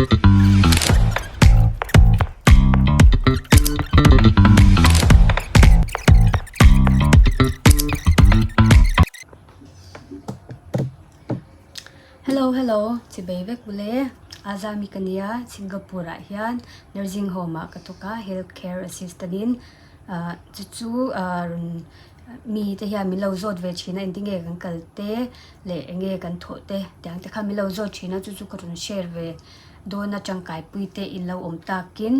Hello hello chibei vek ule Azami ka nia Singapore ah hian nursing home ah ka thawk a health care assistant in ah chu chu ah rawn mi te hian min lo zawt ve thin a engtin nge kan kal te leh eng nge kan thawh te tiang te kha min lo zawt thin a chu chu ka rawn share ve dawn a tangkaipui te in lo awm takin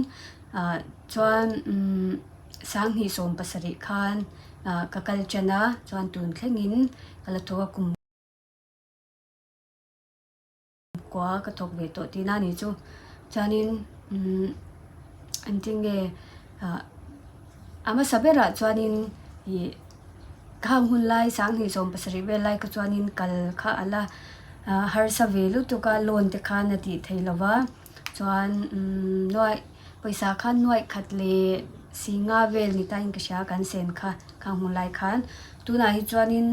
ah chuan umm sanghnih 17 khan ah ka kal tan a chuan tun thlengin ka la thawk a kum. Kua ka thawk ve tawh tihna a nih chu chuanin umm engtin nge ah a hmasa berah chuanin ih khang hun lai sanghnih 70 vel lai kha chuanin kal kha a la ah harsa ve lutuk a loan te khan a tih theih lova chuan umm nuaih pawisa khan nuaih khat leh si nga vel ni tain ka hria kan sen kha khang hun lai khan. Tunah hi chuanin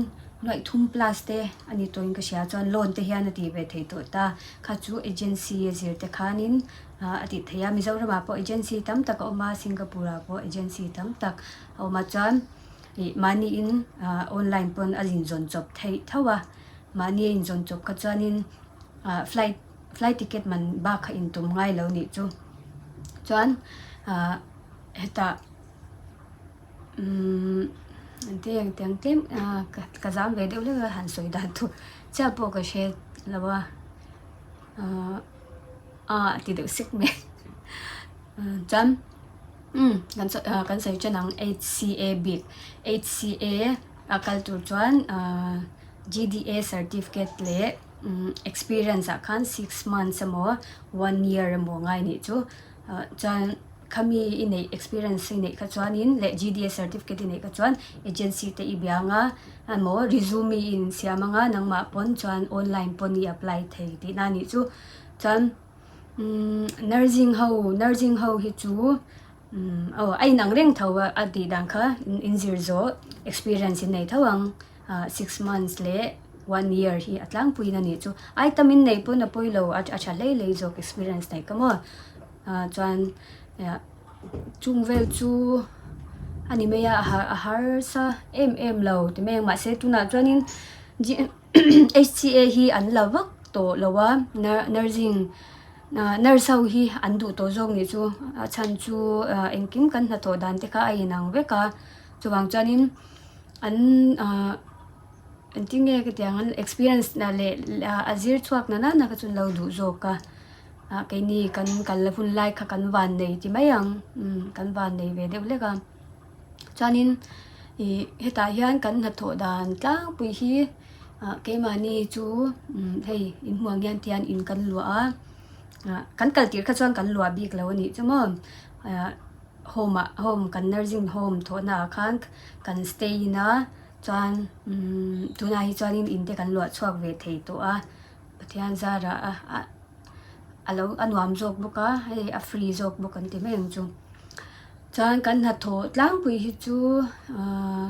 nuaih thum plus te a ni tawhin ka hria chuan loan te hian a tih ve theih tawh ta. Kha chu agency a zir te khanin ah a tih theih a, Mizoramah pawh agency tam tak a awm a, Singapore ah pawh agency tam tak a awm a chuan ih mahniin ah online pawn a inzawn chawp theih tho a, mahni a inzawn chawp kha chuanin ah flight flight ticket man bak kha intum ngai lo nih chu. Chuan ah hetah. Umm engti engtiang tlem ah ka zam ve deuh hlek a han sawi dan tur chiah pawh ka hre lo a ah ah ti deuh sek mai chuan umm kan sawi ah kan sawi ṭan ang H C A bik H C A a kal tur chuan ah G D A certificate leh umm experience ah khan six months emaw one year emaw ngai anih chu ah chuan. Khami i neih experience i neih kha chuanin leh G_D_A certificate i neih kha chuan agency te i bia anga emaw resume i insiam anga nangmah pawn chuan online pawn i apply thei tihna a nih chu. Chuan umm nursing ho nursing ho hi chu umm aw a inang reng tho a a tih dan kha inzir zawh experience in nei tho ang ah six months leh one year hi a tlangpuiin a nih chu. Ai tamin neih pawn a pawi lo a tha hlei hlei zawk experience neih ka maw. Ah chuan chung vel chu a ni mai a a harsa em em lo ti mai ang mahse tunah chuanin H C A hi an la vak tawh lo a nursing nurse ho hi an duh tawh zawk nih chu a chhan chu ah engkim kan hnathawh dan te kha a inang vek a chuvang chuanin an ah engtin nge ka tih ang an experience leh a zir chhuak na nana kha chu an lo duh zawk a. Ah keini kan kal hun lai kha kan van nei ti mai ang umm kan van nei ve deuh hlek a chuanin ih hetah hian kan hnathawh dan tlangpui hi ah keimahni chu umm hei inhmuh ang hian tian in kan luah a ah kan kal tirh kha chuan kan luah bik lo a nih chu maw ah home ah home kan nursing home thawhna ah khan kan stay in a chuan umm tunah hi chuanin in te kan luah chhuak ve thei tawh a. Pathian zarah a a a lo a nuam zawk bawk a hei a free zawk bawk an ti mai ang chu. Chuan kan hnathawh tlangpui hi chu ahh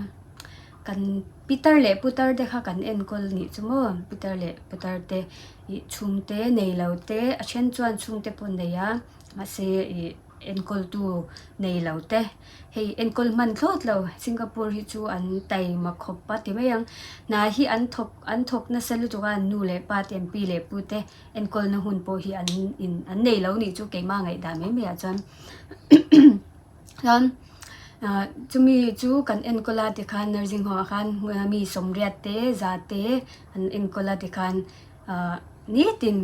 kan pitar leh putar te kha kan enkawl nih chu maw pitar leh putar te ih chhungte nei lo te a then chuan chhungte pawh nei a mahse ih enkawltu nei lo te hei enkawl hman thlawt lo Singapore hi chu an taima khawp a ti mai ang hna hi an thawk an thawk nasa lutuk a an nu leh pa te an pi leh pu te enkawlna hun pawh hi an in an nei lo nih chu keimah ngaihdan mai mai ah chuan chuan ah chumi chu kan enkawl a tikhan nursing home ah khan mi sawmriat te za te an enkawl a tikhan ah nitin.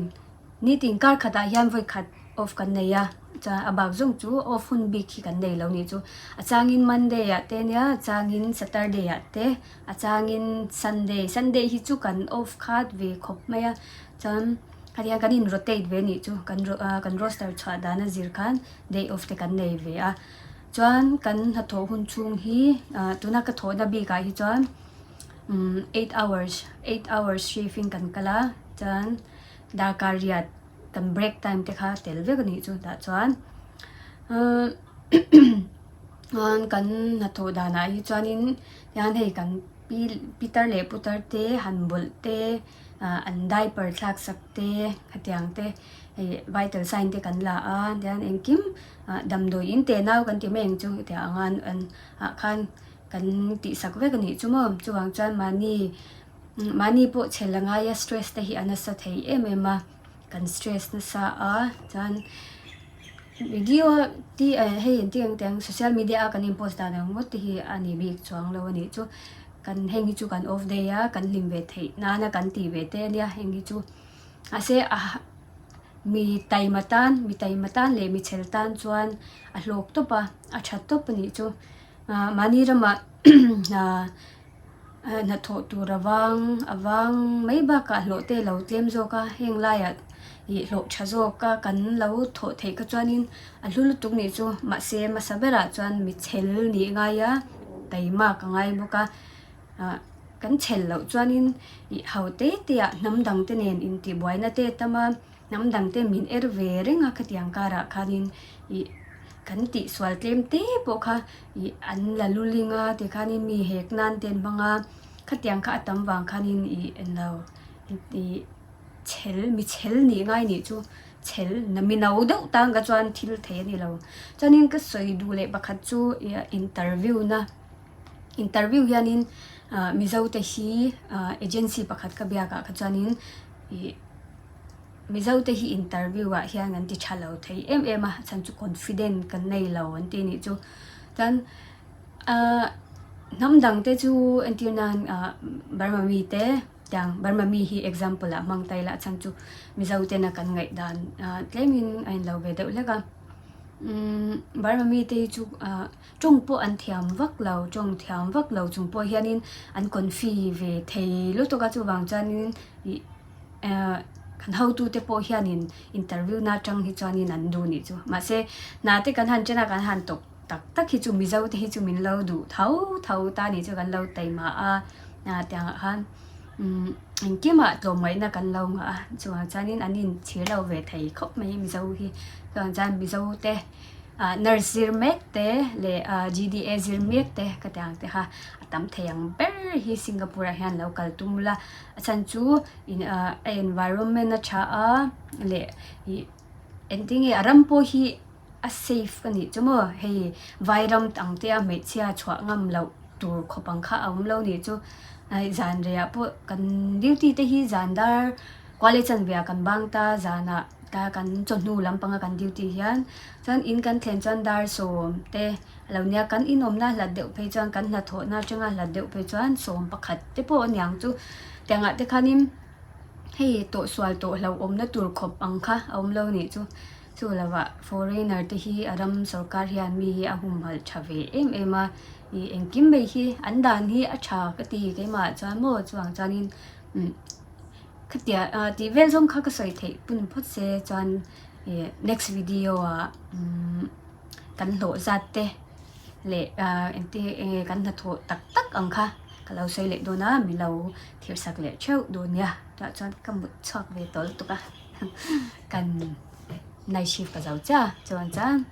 Nitin kar khatah hian vawi khat off kan nei a, chuan a bak zawng chu off hun bik hi kan nei lo nih chu. A changin Monday ah te nia, a changin Saturday ah te, a changin Sunday, Sunday hi chu kan off khat ve khawp mai a, chuan hetiang kan in rotate ve nih chu, kan kan roster chhuah dan a zir khan day off te kan nei ve a. Chuan kan hnathawh hun chhung hi ah tuna ka thawhna bikah hi chuan umm eight hours, eight hours shift in kan kal a, chuan. Darkar riat kan break time te kha tel vek a nih chu tah chuan chuan kan hnathawh danah hi chuanin tihian hei kan pi pitar leh putar te han bawlh te. An diaper thlak sak te khatiang te hei vital sign te kan la a tian engkim damdawi in teh nau kan ti mai ang chu hetiang anga an ah khan kan tih sak vek a nih chu maw chuvang chuan mahni mahni pawh chhel a ngai a stress te hi a nasa thei em em a kan stress nasa a chuan video te hei engtin ang tih ang social media a kan in post dan ang ngawt te hi a ni bik chuang lo a nih chu. Kan heng hi chu kan off day a, kan hlim ve theih nana kan tih ve te ania heng hi chu. Mahse a mi taima tan, mi taima tan leh mi chhel tan chuan a hlawk tawp a, a tha tawp a nih chu. Mahni ramah hnathawh tur avang avang mai bakah hlawh te a lo tlem zawk a, heng laiah ih hlawh tha zawk a kan lo thawh theih kha chuanin a hlu lutuk nih chu. Mahse hmasa berah chuan mi chhel nih ngai a. Taima ka ngai bawk a, ah kan chhel loh chuanin ih ho te te ah hnam dang te nen intihbuaina te a tam a, hnam dang te min er ve reng a khatiang karah khanin ih kan tihsual tlem te pawh kha ih an la luling a tikhanin mi hek nan te an hmang a, khatiang kha a tam vang khanin ih englo ih chhel mi chhel nih ngai nih chu. Chhel na mi no deuh tan ka chuan thil thei a ni lo. Chuanin ka sawi duh leh pakhat chu ih interview na interview hianin ah Mizo te hi ah agency pakhat ka biak ah kha chuanin ih Mizo te hi interview ah hian an ti tha lo thei em em a chhan chu confident kan nei lo an ti nih chu. Chuan ah hnam dang te chu entir nan ah Burma mi te. Tiang Burma mi hi example ah hmang ta ila a chhan chu Mizo tena kan ngaih dan ah tlemin a inlo ve deuh hlek a. Umm Burma mi te hi chu ah tawng pawh an thiam vak lo tawng thiam vak lo chung pawh hianin an confi ve thei lutuk a chuvang chuanin ih ah kan hotu te pawh hianin interview na atang hi chuanin an duh nih chu mahse hna te kan han chen a kan han tawp tak tak hi chu Mizo te hi chu min lo duh tho tho ta nih chu kan lo taima a ah tiangah khan umm engkimah tlawmngaihna kan lo nghah a chuvang chuanin an inchhir lo ve thei khawp mai Mizo hi chuvang chuan Mizo te ah nurse zir mek te leh ah G_D_A zir mek te ka ti ang te kha a tam thei ang ber hi Singapore ah hian lo kal tum ula a chhan chu in ah a environment a tha a leh ih engtin nge a ram pawh hi. A safe ka nih chu maw hei vairam ang te a hmeichhia chhuah ngam loh tur khawp ang kha a awm lo nih chu hei zan rehah pawh kan duty te hi zan dar kual chanve ah kan bang ta zanah ta kan chawhnu lampanga kan duty hian chuan in kan thlen chuan dar sawm te a lo nia kan inawmna hlat deuh phei chuan kan hnathawhna atanga hlat deuh phei chuan sawm pakhat te pawh a niang chu tiangah te khanin hei tawhsual tawh hlauhawmna tur khawp ang kha a awm lo nih chu. Chu lovah foreigner te hi a ram sorkar hian mi hi a humhalh tha ve em em a, ih engkim mai hi an dan hi a tha ka ti keimah chuan maw chuang chuanin umm khatia ah tih vel zawng kha ka sawi theih pun phawt se chuan ih next video ah umm kan hlawh zat te leh ah engti enge kan hnathawh tak tak ang kha ka lo sawi leh dawn a mi lo thir sak leh theuh dawn nia tah chuan ka mut chhuak ve tawl lutuk a. Kan night shift ka zo chiah a chuan chuan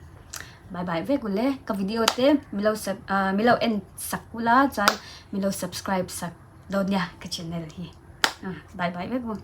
bye bye vek ule ka video te milo sub ah milo en sak ula chuan milo subscribe sak dawn nia ka channel hi bye bye vek u.